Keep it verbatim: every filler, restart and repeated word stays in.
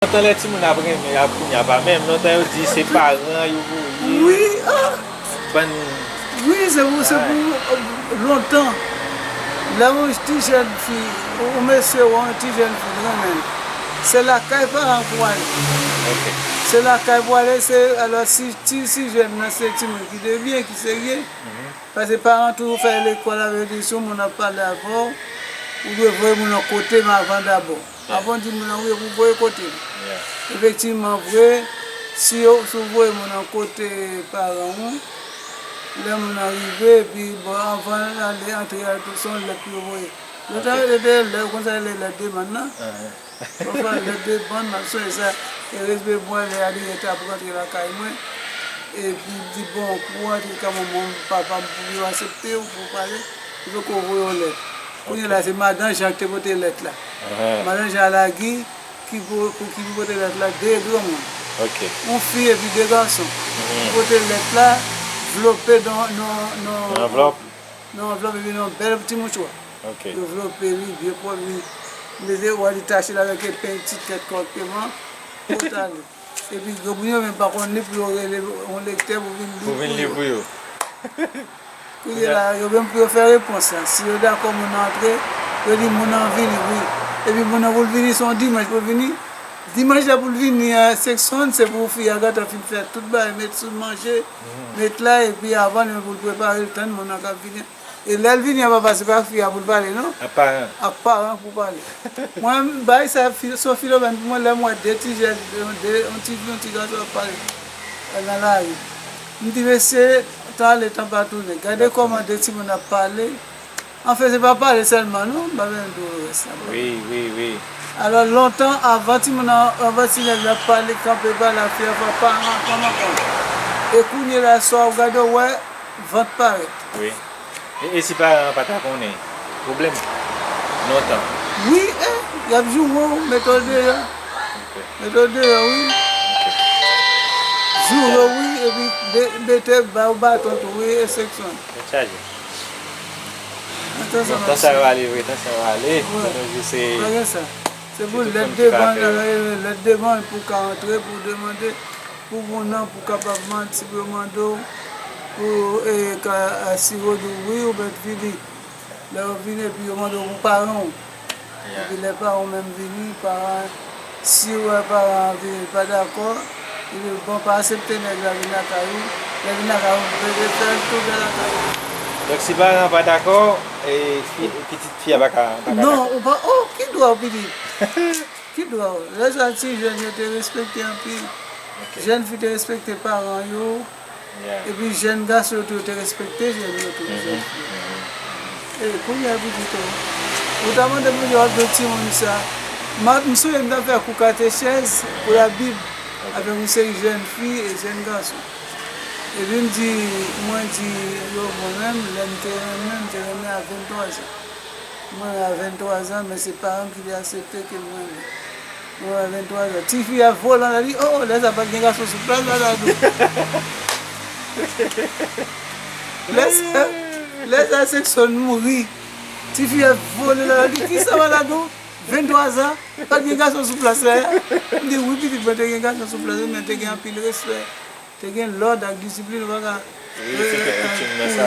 Lontan lè timoun ap renmen, ap kounye a pa menm. Lontan yo di se paran yo voye. Wi, ah, bann wi, se pou, se pou, euh, lontan. Lè yon ti jèn fi, yon mesye ou yon ti jèn fi renmen l, se lakay paran pou ale. Ok. Se lakay pou ale, se, alò, si, si, si jèn nan se timoun ki de byen, ki serye, paske paran toujou fè lekòl avè yo di si yon moun ap pale avè w, ou dwe voye moun nan kote m avan dabò. Avan w di moun nan wi, ou voye kote l. Efektivman vre, si yo, si w voye moun nan kote paran ou, lè moun nan rive, epi bon, avan l ale, antre al, tou se yon lèt pou yo voye. Yo ta rele de lè, konsa rele lèt demann nan. Pafwa lèt demann, m ap sonje sa. E respè pou mwen, lè Adriyèt ap rantre lakay mwen. Epi l di, bon, pou w antre ka manman m, papa m, pou yo aksepte w, pou w pale, fòk ou voye yon lèt. Kounye a la, se madan Jan ki te pote lèt la. Madan Jan Lagi, ki pou, pou ki pote lèt la, de granmoun. Yon fi epi de gason. Pote lèt la, vlope nan, nan, nan, nan anvlòp epi nan yon bèl ti mouchwa. Yo vlope li, byen pwòp li. Mete wè li tache l avèk epenn, ti kèt kòkteman, pou t ale. Epi granmoun yo menm pa konn li pou yo rele yon lektè pou vin li pou yo. Kounye a la, yo menm pou yo fè repons la. Si yo dakò moun nan antre, yo di moun nan vini, wi. Epi moun nan pou l vini, se yon dimanch pou l vini. Dimanch la pou l vini a Seksonn, se pou fi a gentan fin fè tout bagay, met sou manje, met la, epi avan li menm pou l prepare l, tann moun nan k ap vini. E lè l vini an, papa, se pa fi a pou l pale, non. Ak paran. Ak paran pou pale. Mwen, bay sa, fi- se yon fenomèn pou mwen, lè m wè de ti jèn, de, de, yon ti fi, yon ti gason ap pale nan lari. M di, mesye, tan ale, tan pa tounen. Gade kòman de timoun ap pale. Anfen, se pa pale sèlman, non, m pa menm di w rès la. Wi, wi, wi. Alò, lontan, avan timoun nan, avan ti nèg la pale, kanpe pale a fi a, fò paran an pran nan kont. E kounye la, sa w gade, w wè, vant parèt. Wi. E, e si paran an pa ta konnen, pwoblèm? Lontan. Wi, e, y ap joure w, mete w deyò. Ok. Mete w deyò, wi. Ok. Joure w, wi, epi de- mete ba w baton tou, wi, e Seksonn. Tèt chaje. Lontan sa yo ale, wi, lontan sa yo ale. Wi. De nos jours, se, pa gen sa. Se pou lèt demann, lèt demann pou ka antre, pou demande, pou moun nan, pou kapab mande, si pou yo mande w, pou, e, ka, e, si yo di w wi, ou mèt vini. Lè yo vini, epi yo mande w pou paran w. Epi lè paran w menm vini, paran, si w wè paran an vini, li pa dakò, li di, bon, pa aksepte nèg la vin lakay ou. Lè vin lakay ou, mete fè l tou vè lakay ou. Donk, si paran an pa dakò, e, fi- pitit fi a pa ka, pa ka dakò. Non, ou pa, oh, ki dwa w pitit? Ki dwa w? Lè sa, ti jèn yo te respekte anpil. Ok. Jèn fi te respekte paran yo. Epi jèn gason yo tou, yo te respekte jèn yo tou, jèn fi yo. E kounye a, pitit ou, ou ta mande m, ou di w ap jwenn timoun sa. M a- m sonje m t ap fè kou katechèz pou Labib avèk yon seri jèn fi e jèn gason. Epi m di, mwen di yo, mwen menm, lè m te renmen, m te renmen a venntwa zan. Mwen a venntwa zan, men se paran m ki te aksepte ke m renmen. Mwen a venntwa zan. Tifi a vole anlè li, oh, lè sa pa t gen gason sou plas la, Dadou. Lè sa, lè sa Seksonn mouri. Tifi a vole la, li di, kisa, Dadou? Venntwa zan, pa t gen gason sou plas la. M di, wi, pitit, mwen te gen gason sou plas la, men te gen anpil respè. Te gen lòd ak disiplin, ou pa ka. Wi, se te koutim nan sa.